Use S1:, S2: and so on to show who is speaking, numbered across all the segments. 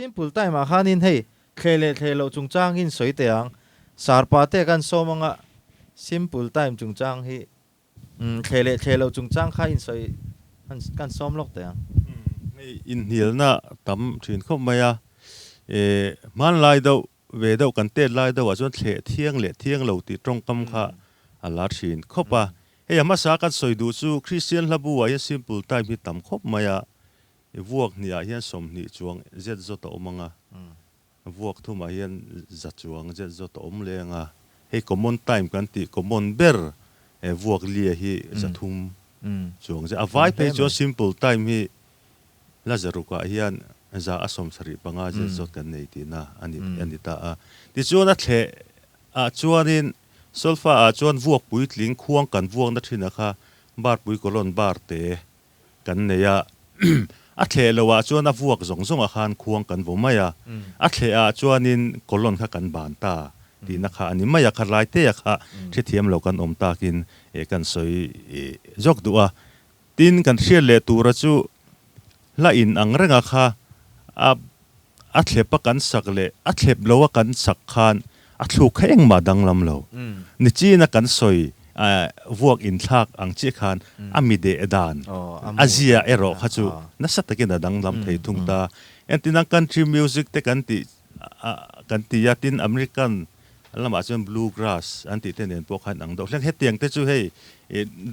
S1: Simple time ah khanin hei thle leh thle loh chungchang hi in sawi teh ang. Sarpa te kan sawm anga simple time chungchang hi thle leh thle loh chungchang kha in sawi kan sawm lawk teh ang.
S2: Hei inhnialna tam thin khawp mai a, hmanlai deuh ve deuh kan tet lai deuhah chuan thleh thiang leh thiang lo tih tawngkam kha a la thin khawp a. Hei a hmasa kan sawi duh chu Kristian hlabu ah hian simple time hi tam khawp mai a, i vuak hnih ah hian 20 chuang zet zawt a awm ang a, vuak thumah hian za chuang zet zawt a awm leng a. Hei common time kan tih common ber vuak lia hi 300 chuang zet. A vai phei chuan simple time hi Lazarukah hian 175 zet zawt kan nei tihna a ni a ni ta a. Tichuan a thleh ah chuanin solfa ah chuan vuak puitling khuang kan vuakna thin a kha bar pui kawlawn bar te kan nei a. A thleh lo ah chuan a vuak zawng zawng ah khan khuang kan vaw mai a. A thleh ah chuanin kawlawn kha kan ban ta tihna kha a ni mai a. Kha lai te a kha hrethiam lo kan awm takin kan sawi zawk duh a. Tin, kan hriat leh tura chu hla in ang renga kha a a thlep a kan sak leh a thlep lo a kan sak khan a thluk kha engmah danglam lo. Nichin a kan sawi vuak inthlak ang chiah khan a mi deh dan a zia erawh kha chu nasa takin a danglam thei thung ta. Entirnan country music te kan tih kan ti a, tin American lamah chuan blue grass an tih te nen pawh khan ang deuh hlek. Hetiang te chu hei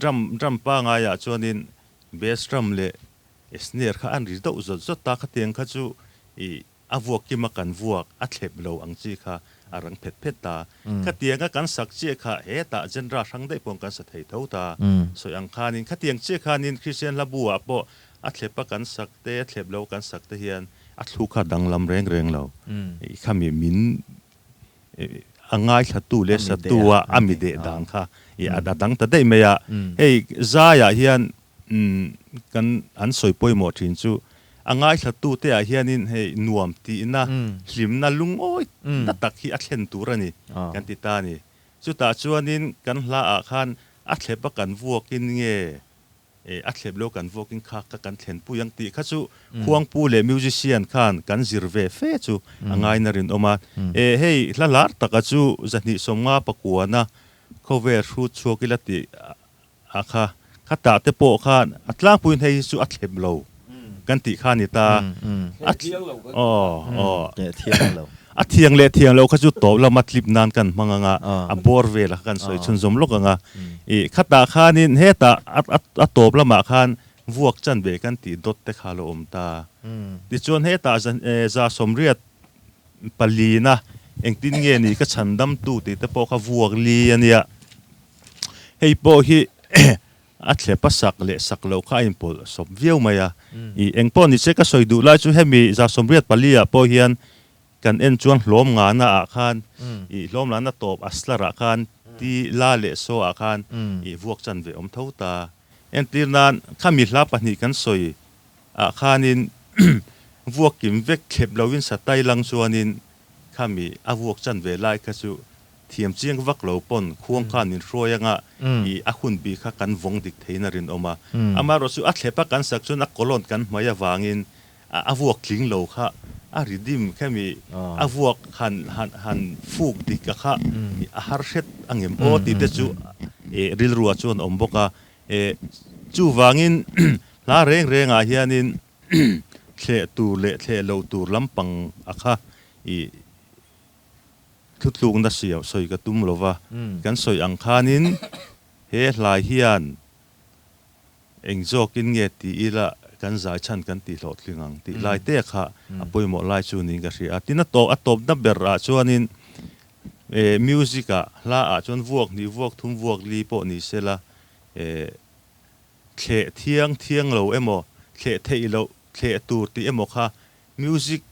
S2: drum drum pangaiah chuanin bass drum leh snare kha an ri deuh zawt zawt a, khatiang kha chu ih a vuak kima kan vuak a thlep lo ang chi kha a rang phet phet ta. Khatianga kan sak chiah kha hetah genre hrang daih pawh kan sa thei tho ta. Sawi ang khanin khatiang chiah khanin Christian hla bu ah pawh a thlep a kan sak te a thlep lo kan sak te hian a thluk kha danglam reng reng lo. I khami min a ngaithlatu leh satu a a mi deh dan kha i a dang ta daih mai a. Hei zaiah hian kan an sawi pawimawh thin chu a ngaithlatu te ah hianin hei nuam tihna hlimna lungawi na tak hi a thlen tur a ni kan ti ta a ni. Chutah chuanin kan hla ah khan a thlep a kan vuakin nge A thlep lo kan vuakin kha ka kan thlenpui ang tih kha chu khuangpu leh musician khan kan zir ve fe chu a ngaina rinawm a. E hei hla lar taka chu 259na khawvel hrut chhuak ila tih a kha kha tah te pawh khan a tlangpuiin hei hi chu a thlep lo kan tih kha a ni ta. A aw aw a thiang leh thiang lo kha chu tawp lama tlip nan kan hmang ang a, a bawr vel kha kan sawi chhunzawm lawk ang a. Ih khatah khanin hetah a tawp lamah khan vuak chan ve kan tih dawt te kha a lo awm ta. Tichuan hetah 184na engtin nge ni ka chhandamtu tih te pawh kha vuak li a nia. Hei pawh hi A thlep a sak leh sak loh kha a inpawlh sawp viau mai a. I eng pawh ni se ka sawi duh lai chu hemi 184 ah pawh hian kan en chuan hlawm ngana ah khan i hlawm lana tawp a slar ah khan ti la leh saw ah khan i vuak chan ve awm tho ta. Entir nan khami hla pahnih kan sawi ah khanin vuak kim vek thlep loin satai lang chuanin khami a vuak chan ve lai kha chu Thiam chiang vak lo pawn khuang khan min hruai anga i a hun bik kha kan vawng dik theiin a rinawm a. Amaherawh chu a thlep a kan sak chuan a kawlawn kan hmai avangin a vuak tling lo kha a ri dim khemi a vuak han han han fuk dik a kha a har hret angem aw tih te chu rilru ah chuan a awm bawk a. Chuvangin hla reng reng ah hianin thleh tur leh thleh loh tur lampang a kha i Thutlukna siam sawi ka tum lo va, kan sawi ang khanin he hlai hian eng zawkin nge ti ila kan zai chhan kan tih hlawhtling ang tih lai te kha a pawimawh lai chu niin ka hria a. Tin a tawp a tawpna ber ah chuanin music ah hla ah chuan vuak hnih vuak thum vuak li pawh ni sela thleh thiang thiang lo emaw thleh theih loh thleh tur tih emaw kha music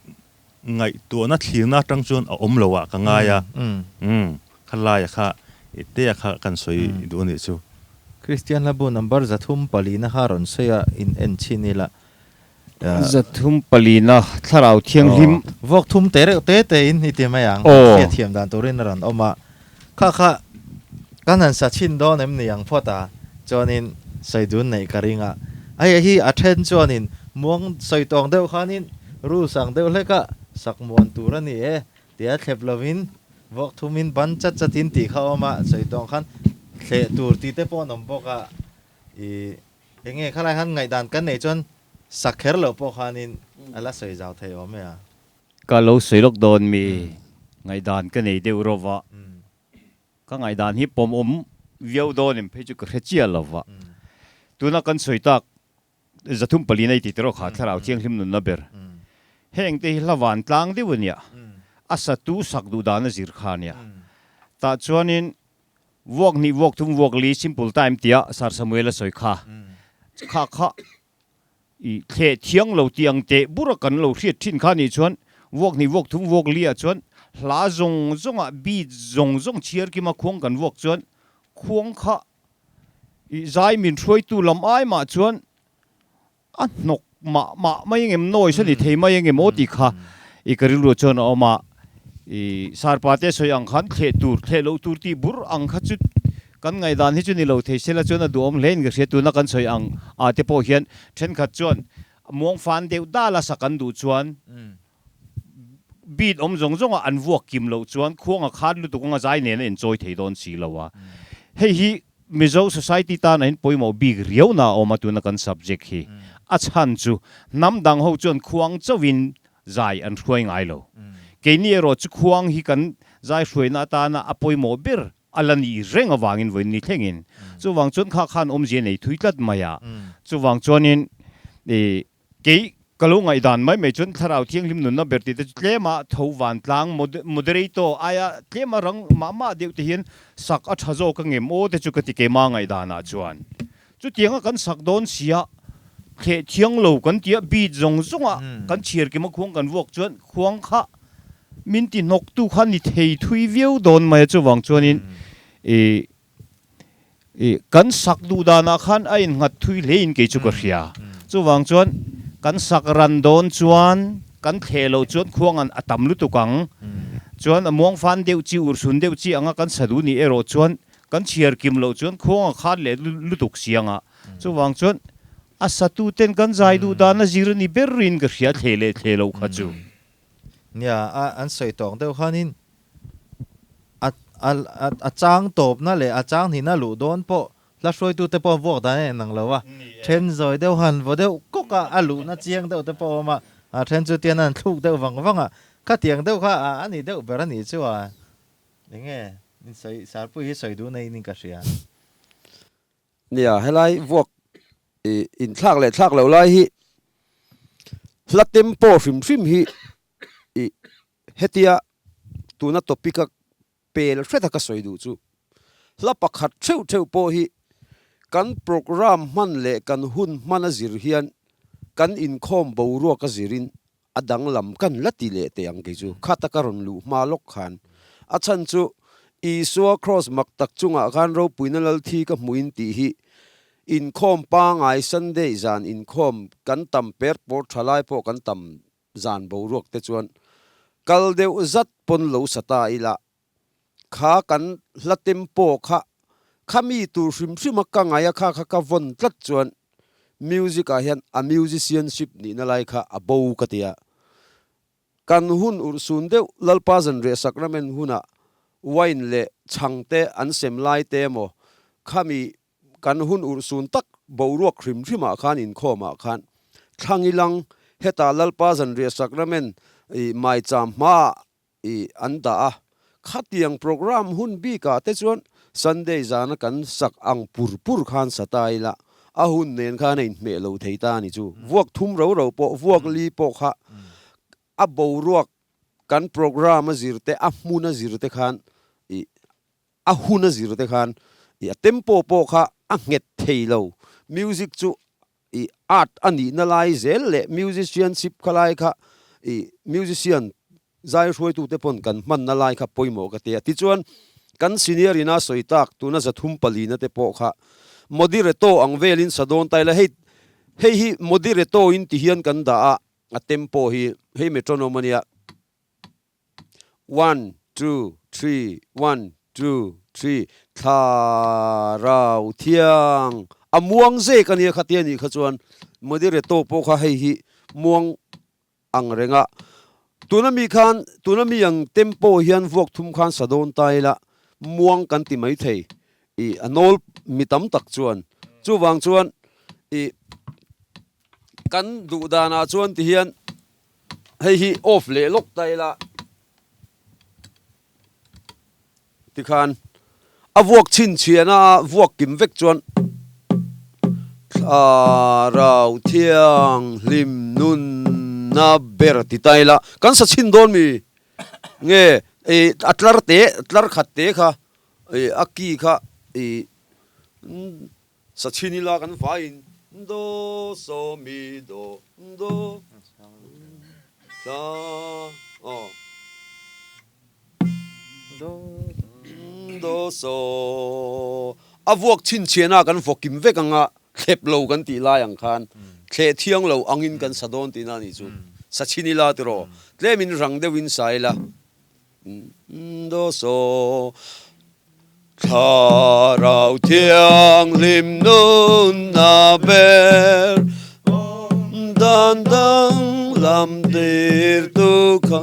S2: Ngaihtuahna thlirna atang chuan a awm lo ah ka ngai a, umm kha laia kha i tea kha kan sawi duh a nih chu.
S1: Kristian hlabu number 304 kha rawn sawi a in en chhin ila.
S3: 304 thlarau thianghlim.
S1: Aw, vawk thum te reuh te te in i ti mai ang, hriat thiam dan turin a rawn awm a. Kha kha kan han sa chhin dawn em ni ang phawt a, chuanin sawi dun neih ka ring a. Hei hi a then chuanin muang sawi tawng deuh khanin rules ang deuh hlek a sak muan tur a ni e tia thlep lovin vuak thumin ban chat chatin tih kha a awm a, sawi tawng khan thleh tur tih te pawh an awm bawk a, ih eng nge khalai khan ngaihdan kan neih chuan sak kher loh pawh khanin a la sawi zau thei awm e a.
S3: Ka lo sawi lawk dawn mi ngaihdan ka nei deuh rawh va. Ka ngaihdan hi pawmawm viau dawn em phei chu ka hre chiah lo va. Tuna kan sawi tak 304 nei tih te erawh kha Thlarau Thianghlim nunna ber. Heng te hi hla van tlang deuh a nia. A satu sak duh dan a zir kha a nia. Tah chuanin vuak hnih vuak thum vuak li simple time tia Sir Samuel a sawi kha. Kha kha i thleh thiang lo tih ang teh bura kan lo hriat thin kha nih chuan vuak hnih vuak thum vuak li ah chuan hla zawng zawng ah beat zawng zawng chhiar kima khuang kan vuak chuan khuang kha i zai min hruaitu lam ai mah chuan a hnawk mah mah mai engem noise a ni thei mai engem aw tih kha i ka rilru chuan a awm a i sarpa te sawi ang khan thleh tur thleh loh tur tih bur ang kha chu Kan ngaihdan hi chu ni lo thei sela chuan a duhawm hle in ka hria. Tuna kan sawi ang ah te pawh hian thenkhat chuan muang fan deuh dal a sak an duh chuan beat awm zawng zawng ah an vuak kim loh chuan khuang a khat lutuk anga zai nen a inchawi thei dawn si lo a. Hei hi Mizo society tan a in pawimawh bik riau na a awm a tuna kan subject hi. A chhan chu hnam dang ho chuan khuang chauhin zai an hruai ngai lo. Keini erawh chu khuang hi kan zai hruaina atana a pawimawh ber A la nih reng avangin vawiin ni thlengin chuvang chuan kha khan awmzia nei thui tlat mai a. Chuvang chuanin i kei ka lo ngaihdan mai mai chuan Thlarau Thianghlim nunna ber tih te chu tlema tho vantlang moderator aia tlema rang mah mah deuh te hian sak a tha zawk angem aw te chu ka ti keima ngaihdanah chuan. Chutianga kan sak dawn sia thleh thiang lo kan tia beat zawng zawnga kan chhiar kima khuang kan vuak chuan khuang kha min ti hnawk tu kha ni thei thui viau dawn mai a chuvang chuanin i i kan sak duh danah khan a innghat thui hle in kei chu ka hria. Chuvang chuan kan sak ran dawn chuan kan thleh loh chuan khuang an a tam lutuk ang chuan a muang fan deuh chi urhsun deuh chi anga kan sa duh nih erawh chuan Kan chhiar kim loh chuan khuang a khat leh lutuk siang a, chuvang chuan a satu ten kan zai duh dan a zir a ni ber in ka hria thleh leh thleh loh kha chu.
S1: Nia, a an sawi tawk deuh khanin a a a chang tawpna leh a chang hnihna luh dawn pawh hla hruaitu te pawh vuak dan a inang lo a, then zawi deuh han vaw deuh kawk a, a luhna chiang deuh te pawh a awm a, a then chu tian an thluk deuh vang vang a, khatiang deuh kha a ni deuh ber a nih chu a. Enge in sawi Sarpui hi sawi duh nei in ka hria.
S4: Nia, helai vuak i inthlak leh thlak loh lai hi hla tempo hrim hrim hi i hetia tuna topic a pel hret a ka sawi duh chu hla pakhat theuh theuh pawh hi kan program hman leh kan hun hman a zir hian kan inkhawm boruak a zirin A danglam kan la ti leh teh ang kei chu. Khata ka rawn luh hma lawk khan. A chhan chu Isua Kraws mak tak chungah khan ropuina lal thi ka hmuin tih hi inkhawm pangai Sunday zan inkhawm kan tam per pawr tha lai pawh kan tam zan boruak te chuan kal deuh zat pawn lo sa ta ila kha kan hla tempo kha khami tur hrim hrim a ka ngai a kha kha ka vawn tlat chuan music ah hian a musicianship nihna lai kha a bo ka ti a. Kan hun urhsun deuh Lalpa zanriah sacrament hunah wine leh chhang te an sem lai te emaw khami kan hun urhsun tak boruak hrim hrim ah khan inkhawm ah khan thlang ilang hetah Lalpa zanriah sacrament i maicham hmaah i an dah a, khatiang program hun bikah te chuan Sunday zana kan sak ang pur pur khan sa ta ila, a hun nen khan a inhmeh lo thei ta a ni chu. Vuak thum ro ro pawh, vuak li pawh kha a boruak kan program a zir te, a hmun a zir te khan i a hun a zir te khan i a tempo pawh kha a nghet thei lo. Music chu i art a nihna lai zel leh musicianship kha lai kha i musician zai hruaitute pawn kan hmanna lai kha pawimawh ka ti a. Tichuan kan senior ina sawi tak tuna 304 na te pawh kha moderator ang velin sa dawn ta ila hei hei hi moderator in ti hian kan dah a, a tempo hi hei metronome ania. One, two, three, one, two, three, Thlarau thiang a muang zek a nia khatia nih kha chuan Moderator pawh kha hei hi muang ang reng a. Tuna mi khan, tuna mi ang tempo hian vuak thum khan sa dawn ta ila, muang kan ti mai thei. I a nawl mi tam tak chuan. Chuvang chuan i kan duh danah chuan ti hian hei hi off leh lawk ta ila tikhan a vuak chhinchhiahna a vuak kim vek chuan Thlarau Thianghlim nunna ber ti ta ila kan sa chhin dawn mi nge i a tlar te tlar khat te kha i a ki kha i Sa chhin ila kan vaiin do so mi do do tla aw do so a vuak chhinchhiahna kan vaw kim vek anga thlep lo kan tih lai ang khan thleh thiang lo angin kan sa dawn tihna a nih chu sa chhin ila tiraw tlemin rang deuhin sa ila. Do so Thlarau Thianghlim nunna ber Dan dang lam tir tu kha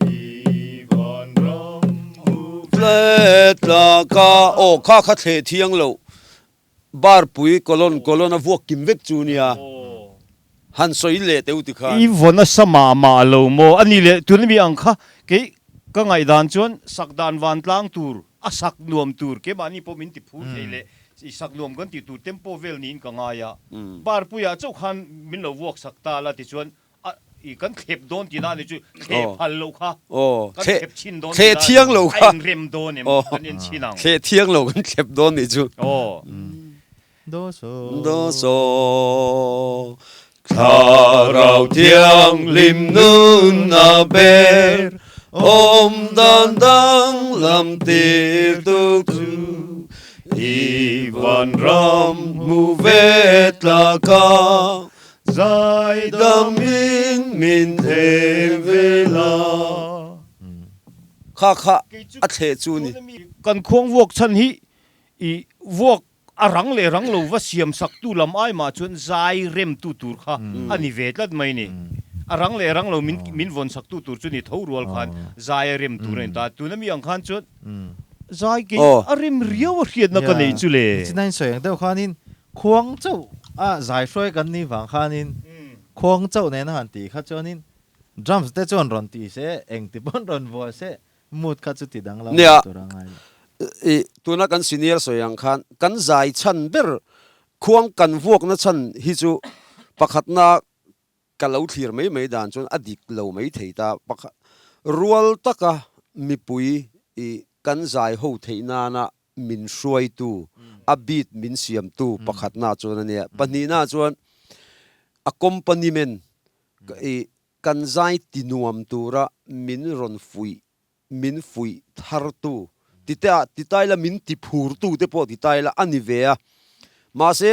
S4: I van ram hu tle tla ka Aw kha kha thleh thiang loh Bar pui colon colon a vuak kim vek chu nia han sawi leh teu ti khan.
S3: I vaw nasa mah mah lo maw? A ni leh tuna mi ang kha kei ka ngaihdan chuan sak dan vantlang tur a sak nuam tur keimahni pawh min ti phur thei leh i sak nuam kan tih tur tempo vel niin ka ngai a. Bar puiah chauh khan min lo vuak sak ta la tichuan A i kan thlep dawn tih na ni chu thleh phal loh kha kan thlep chhin dawn tih na ni a inrem dawn em kan en chhin ang.
S4: Thleh thiang lo kan thlep dawn nih chu.
S1: Do so.
S4: Do so. Thlarau Thianghlim nun a ber awm dan dang lam tir tu chu i vanram hmu ve tlak a. Zaidamin min thei ve la. Kha kha a thleh chu ni.
S3: Kan khuang vuak chhan hi i vuak a rang leh rang lo va siam sak tu lam ai mah chuan zai rem tu tur kha a ni ve tlat mai ni. A rang leh rang lo min min vawn sak tu tur chu ni tho rual khan zai a rem tur a ni ta. Tuna mi ang khan chuan zai kei a rem riau a hriatna ka nei chu le.
S1: Nichinain sawi ang deuh khanin Khuang chauh a zai hruai kan nih vang khanin khuang chauh nena han tih kha chuanin drums te chuan rawn tih se engti pawn rawn vuah se mood kha chu ti danglam
S4: Nia,
S1: lo tur a ngai lo.
S4: I tuna kan senior sawi ang khan kan zai chhan ber khuang kan vuakna chhan hi chu pakhatna Ka lo thlir mai mai dan chuan a dik lo mai thei ta. Pakhat, rual taka mipui i kan zai ho theih nana min hruaitu, a beat min siamtu pakhatna chuan a nia. Pahnihna chuan accompaniment i kan zai ti nuam tura min rawn fuih, min fuih thartu tite ti ta ila min ti phurtu te pawh ti ta ila a ni ve a. Mahse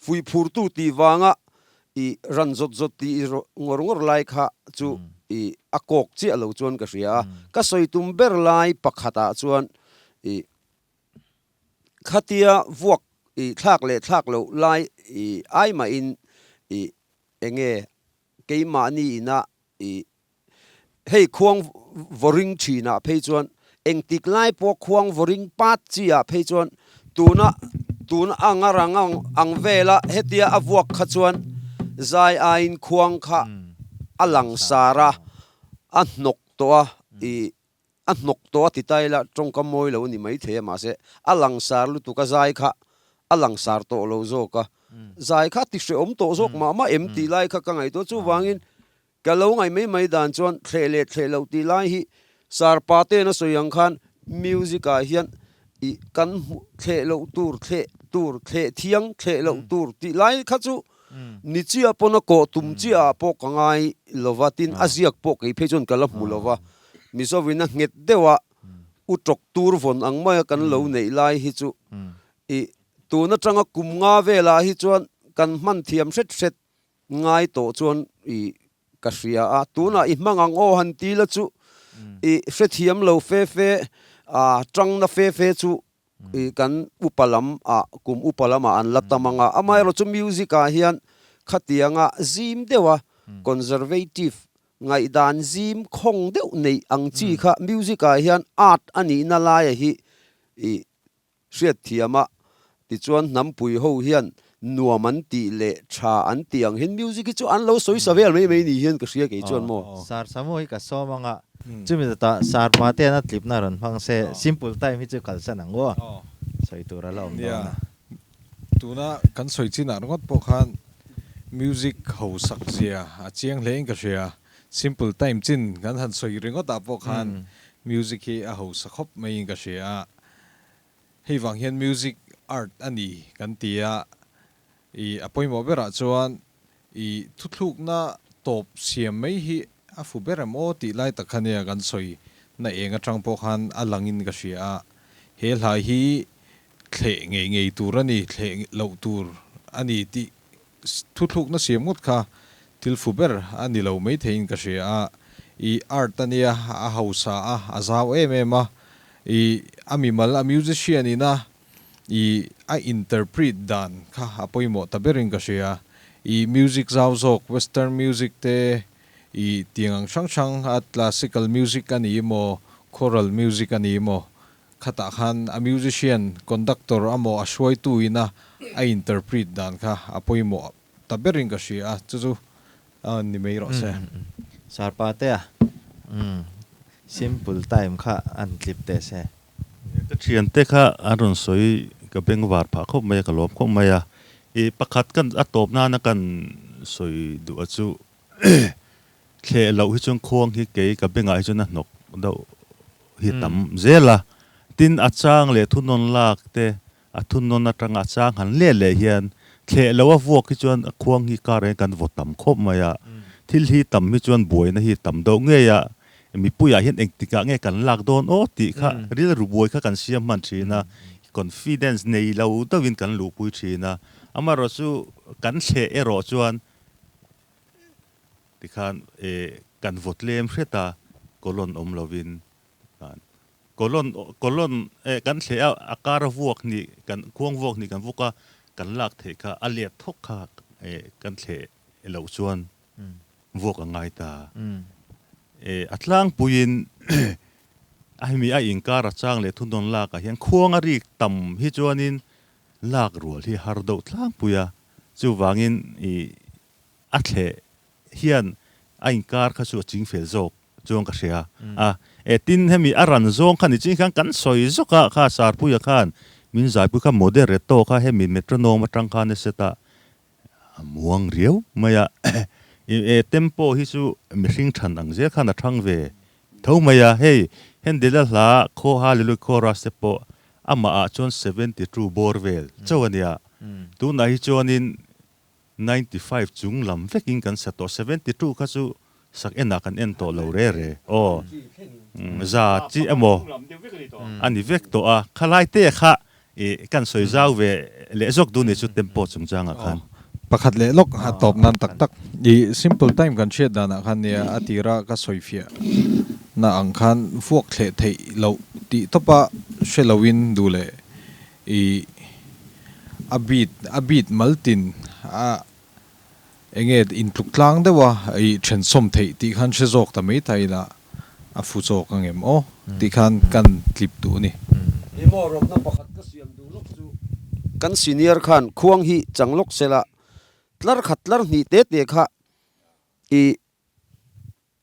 S4: fuih phurtu tih vanga i ran zawt zawt tih i ngawr ngawr lai kha chu i a kawk chiah lo chuan ka hria a. Ka sawi tum ber lai pakhatah chuan i khatia vuak i thlak leh thlak loh lai i ai mahin i enge keimahni ina i Hei khuang vawring thinah phei chuan engtik lai pawh khuang vawring pat chi ah phei chuan tuna tun anga rang ang vela hetia a vuak kha chuan zai aiin khuang kha a lang sar a, a hnawk tawh a, ih a hnawk tawh a ti ta ila tawngka mawi lo a ni maithei a mahse a lang sar lutuk a zai kha a lang sar tawh lo zawk a, zai kha a ti hrehawm tawh zawk mah mah em tih lai kha ka ngaihtuah chuvangin Ka lo ngaih mai mai dan chuan thleh leh thleh loh tih lai hi Sarpa ten a sawi ang khan music ah hian ih kan hmuh thleh loh tur thleh tur thleh thiang thleh loh tur tih lai kha chu ni chiah pawn a kawh tum chiah ah pawh ka ngai lo va tin a ziak pawh kei phei chuan ka la hmu lo va Mizovin a nghet deuh a u tawk tur vawn ang maia kan lo neih lai hi chu ih tun atanga kum nga velah hi chuan kan hman thiam hret hret Ngai tawh chuan i ka hria a, tunah i hmang ang aw han ti la chu i hrethiam lo fe fe a, tangna fe fe chu i kan upa lam ah kum upa lam ah an la tam ang a, amaherawh chu music ah hian khatianga zim deuh a, conservative. Ngaihdan zim khawng deuh neih ang chi kha music ah hian art a nihna laia hi i hriatthiam a, tichuan hnampui ho hian nuam an tih leh tha an tih ang hian music hi chu an lo sawi sa vel mai mai ni hian ka hria kei chuan maw.
S1: Sar Samu hi ka sawm anga chumi zatah Sar Patean a tlipna rawn hmang se simple time hi chu kalsan ang aw sawi tur a la awm dawn a.
S5: Tuna kan sawi chinah ringawt pawh khan music ho sak zia a chiang hle in ka hria. Simple time chin kan han sawi ringawt ah pawh khan music hi a ho sa khawp mai in ka hria a. Hei vang hian music art a ni kan ti a, i a pawimawh berah chuan i thuthlukna tawp siam mai hi a fu ber em aw tih lai tak kha nia kan sawi na eng atang pawh khan a langin ka hria a, he hla hi thleh ngei ngei tur a ni, thleh loh tur a ni tih thuthlukna siam ngawt kha thil fu ber a ni lo maitheiin ka hria a, i art a nia, a hausa a, a zau em em a, i a mimal a musician ina i a interpret dan kha a pawimawh ta berin ka hria, i music zau zawk western music te i tiang ang hrang hrang a classical music a ni emaw choral music a ni emaw Khatah khan a musician, conductor amaw a hruaitu ina a interpret dan kha a pawimawh ta berin ka hria a, chu chu ni mai rawh se.
S1: Sir Patea, umm simple time kha an tlip teh se.
S2: Ka thiante kha an rawn sawi ka beng var phah khawp mai a, ka lawm khawp mai a. I pakhat kan a tawp nana kan sawi duh a chu Thleh loh hi chuan khuang hi kei ka bengah hi chuan a hnawk deuh hi tam zel a, tin a chang leh thunawn lak te a thunawn atanga a chang han let leh hian thleh loh a vuak hi chuan a khuang hi kar hian kan vaw tam khawp mai a, thil hi tam hi chuan buaina hi tam deuh ngei a, mipuiah hian engtikah nge kan lak dawn aw tih kha rilru buai kha kan siam hman thin a, confidence nei lo deuhin kan luhpui thin a, amaherawhchu kan thleh erawh chuan Tikhan e kan vaw tlem hret a, colon awm lovin kan colon colon e kan thleh a, a kar a vuak hnih kan khuang vuak hnih kan vuk a, kan lak theih kha a let thawk kha e kan thleh loh chuan vuak a ngai ta. E a tlangpuiin a hemi a inkar a chang leh thunawn lakah hian khuang a rik tam hi chuanin lak rual hi har deuh tlangpui a, chuvangin i A thleh hian a inkar kha chu a ching fel zawk chuan ka hria a. E tin hemi a ran zawng kha ni ching khan kan sawi zawk a, kha Sarpuia khan min zaipui kha moderator kha hemi metronome atang khan a set a, a muang riau mai a. E tempo hi chu mihring than ang zel khan a thang ve tho mai a. Hei Hendela hla khaw Hallelujah chorus te pawh amah ah chuan 72 bawr vel chauh a nia. Tunah hi chuanin 95 chung lam vekin kan sa tawh, 72 kha chu sak enah kan en tawh lo re re aw, za chi emaw a ni vek tawh a, khalai te kha i kan sawi zau ve leh zawk duh ni chu tempo chungchangah khan.
S5: Pakhat leh lawk a tawp nan tak tak i simple time kan hriat danah khan nia a tira ka sawi fiah na ang khan vuak thleh theih loh tih tawpa hre loin duh leh I a beat a beat maltin a enge intluk tlang deuh a i then sawm theih tih khan hre zawk ta mai ta ila a fu zawk ang em aw tih khan kan tlip duh a ni.
S4: Ni maw rawtna pakhat ka siam duh lawk chu. Kan senior khan khuang hi chang lawk sela tlar khat tlar hnih te te kha i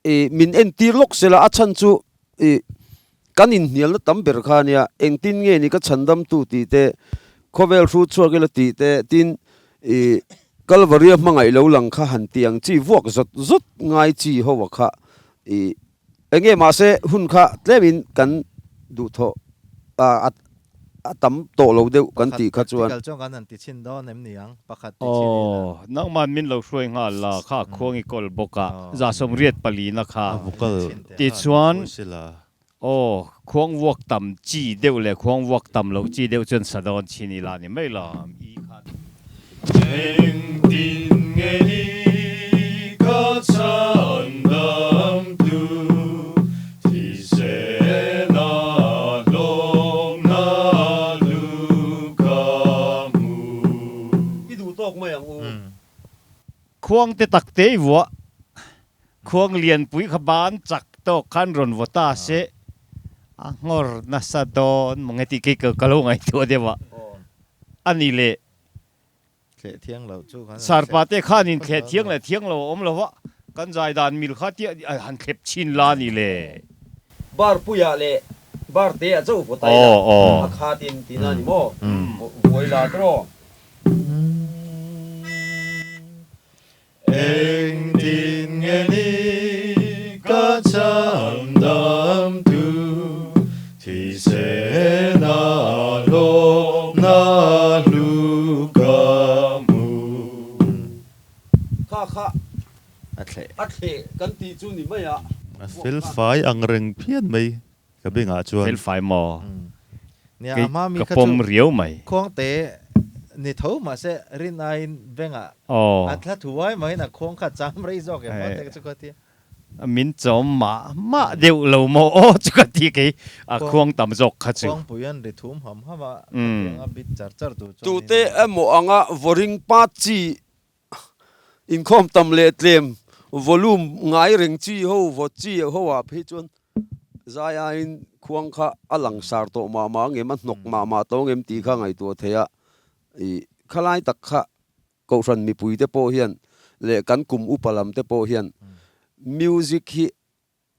S4: I min entir lawk sela a chhan chu i kan inhnialna tam ber kha ania, engtin nge ni ka chhandamtu tih te, khawvel hru chhuak ila tih te, tin i Kalvaria hmangaih lo lang kha han ti ang chi vuak zawt zawt ngai chi ho a kha i enge mahse hun kha tlemin kan duhthawh a A tam tawh lo deuh kan tih kha chuan.
S1: Practical chuan kan han ti chhin dawn em ni ang? Pakhat ti chhin ila.
S3: Aw, nangman min lo hruai nghal la, kha a khuang i kawl bawk a, 184 kha.
S2: A vocal
S3: Tichuan, aw, khuang vuak tam chi deuh leh khuang vuak tam loh chi deuh chuan sa dawn chhin ila ni mai lo. I khan.
S6: Engtin nge ni ka chhan dam tu thisen a hlawm na lu ka hmu.
S4: I duh tawk mai ang u.
S3: Khuang te tak te i vuah. Khuang lianpui kha ban chak tawk khan rawn vaw ta se a nghawr nasa dawn maw nge tih kei ka lo ngaihtuah deuh a, a ni le.
S1: Thleh thiang lo chu kan
S3: Sarpa te khanin thleh thiang leh thiang lo a awm lo va, kan zai dan mil kha tia han thlep chhin la ni le.
S4: Bar puiah leh bar te ah chauh vaw tai la, a khatin tihna a ni maw? Vuai la tawh.
S6: Engtin nge ni ka chhan dam tu thisen a hlawhna hlu ka hmu.
S4: Kha kha
S1: A thleh.
S4: A thleh kan tih chu ni mai a.
S2: A fel fai ang reng phian mai ka bengah chuan.
S3: Fel fai maw?
S1: Nia,
S3: Kei
S1: a hma mi
S3: ka
S1: kha
S3: pawm
S1: chu
S3: riau mai.
S1: Khuangte ni tho mahse rin aiin bengah
S3: Aw.
S1: a thla thuai maiin a khuang kha cham rei zawk em maw te chu ka ti.
S3: Min chawm mah mah deuh lo maw aw chu ka ti kei a khuang tam zawk kha chu.
S1: Khuangpui an ri thum ham ham a, khatiang a bit char char tur chuan
S4: Tute emaw anga vawring pa chi Inkhawm tam leh tlem volume ngai reng chi ho vaw chi ho ah phei chuan zai aiin khuang kha a lang sar tawh mah mah ang em, a hnawk mah mah tawh ang em tih kha ngaihtuah theih a, ih khalai tak kha Kohhran mipui te pawh hian leh kan kum upa lam te pawh hian music hi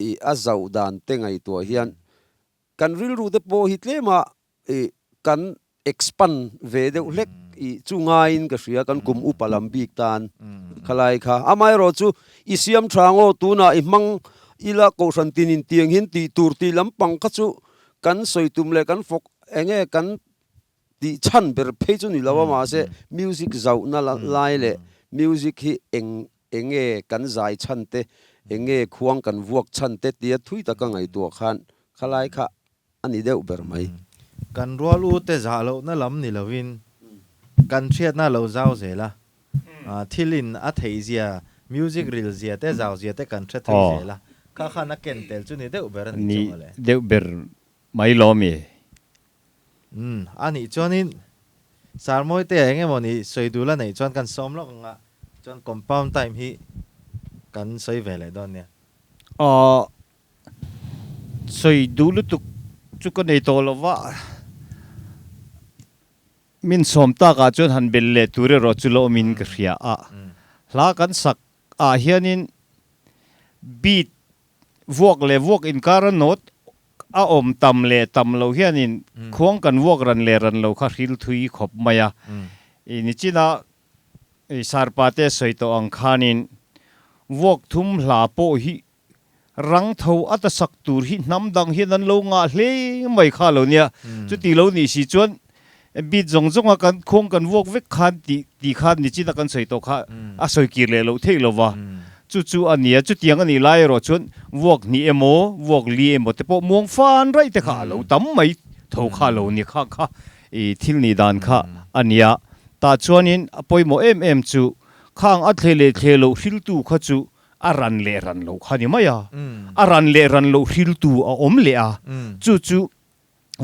S4: ih a zauh dan te ngaihtuah hian kan rilru te pawh hi tlema ih kan expand ve deuh hlek ih chu ngaiin ka hria kan kum upa lam bik tan khalai kha. Amaherawh chu i siam tha ngaw tunah i hmang ila kohhran tin in tiang hian tih tur tih lampang kha chu kan sawi tum leh kan fawk enge kan tih chhan ber phei chu ni lo a mahse music zauhna lai leh music hi eng enge kan zai chhan te enge khuang kan vuak chhan te tia thui taka ngaihtuah khan khalai kha a ni deuh ber mai.
S1: Kan rual u te zah lohna lam ni lovin kan hriatna lo zau zel a, thil in a theih zia, music ril zia te zau zia te kan hre thei zel a, kha khan a ken tel chu ni deuh ber a ni
S3: Ni
S1: chu mawle.
S3: deuh ber mai lo mi.
S1: Umm a nih chuanin Sarmawi te eng emaw ni sawi dul a neih chuan kan sawm lawk ang a, chuan compound time hi kan sawi ve leh dawn nia.
S3: Aw Sawi duh lutuk chu ka nei tawh lo va, min sawm takah chuan han bel leh tur erawh chu la awmin ka hria a. Hla kan sak ah hianin beat vuak leh vuak inkara note a awm tam leh tam lo hianin khuang kan vuak ran leh ran lo kha hril thui khawp mai a. I nichinah i sarpa te sawi tawh ang khanin vuak thum hla pawh hi Rang tho a ta sak tur hi hnam dang hian an lo ngah hle mai kha lo nia. Chuti lo nih si chuan beat zawng zawng a kan khuang kan vuak vek khan tih tih khan nichina kan sawi tawh kha a sawi kir leh loh theih lo va. Chu chu a nia, chutiang a nih lai erawh chuan vuak hnih emaw, vuak li emaw te pawh muang fan raih te kha a lo tam mai tho kha lo ni kha kha i thil nih dan kha a nia. Tah chuanin a pawimawh em em chu khang a thle leh thle loh hriltu kha chu A ran leh ran loh kha ni mai a, a ran leh ran loh hriltu a awm leh a, chu chu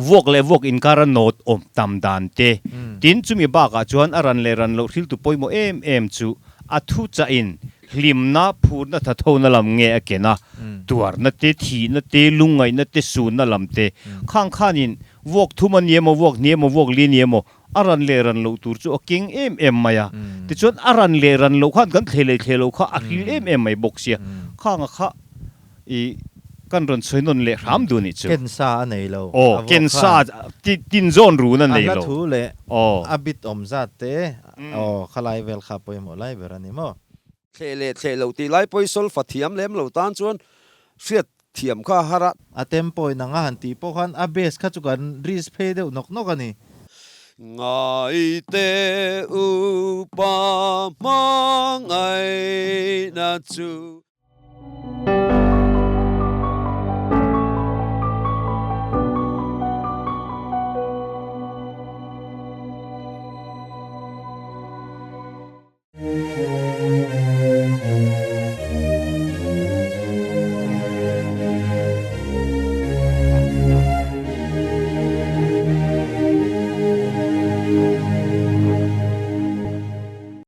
S3: vuak leh vuak inkara nawt awm tam dan te, tin chumi bakah chuan a ran leh ran loh hriltu pawimawh em em chu a thu chahin hlimna, phurna, thathona lam nge a ken a, tuarna te, thihna te, lungngaihna te, sunna lam te, khang khanin vuak thum a ni emaw, vuak hnih emaw, vuak li a ni emaw, A ran leh ran loh tur chu a keng em em mai a, tichuan a ran leh ran loh khan kan thleh leh thleh loh kha a hril em em mai bawk sia, khanga kha i kan rawn sawi nawn leh hram duh nih chu.
S1: Ken sa a nei lo.
S3: Aw, ken sa tin zawn run a nei lo.
S1: A hla thu leh a bit awm zat te, aw khalai vel kha pawimawh lai ber a ni maw?
S4: Thleh leh thleh loh tih lai pawhin solfa thiam lem lo tan chuan hriat thiam kha a har a.
S1: A tempo in anga han tih pawh khan a bass kha chu kan risk phei deuh nawk nawk a ni.
S4: Ngaite upa hmangaihna chu.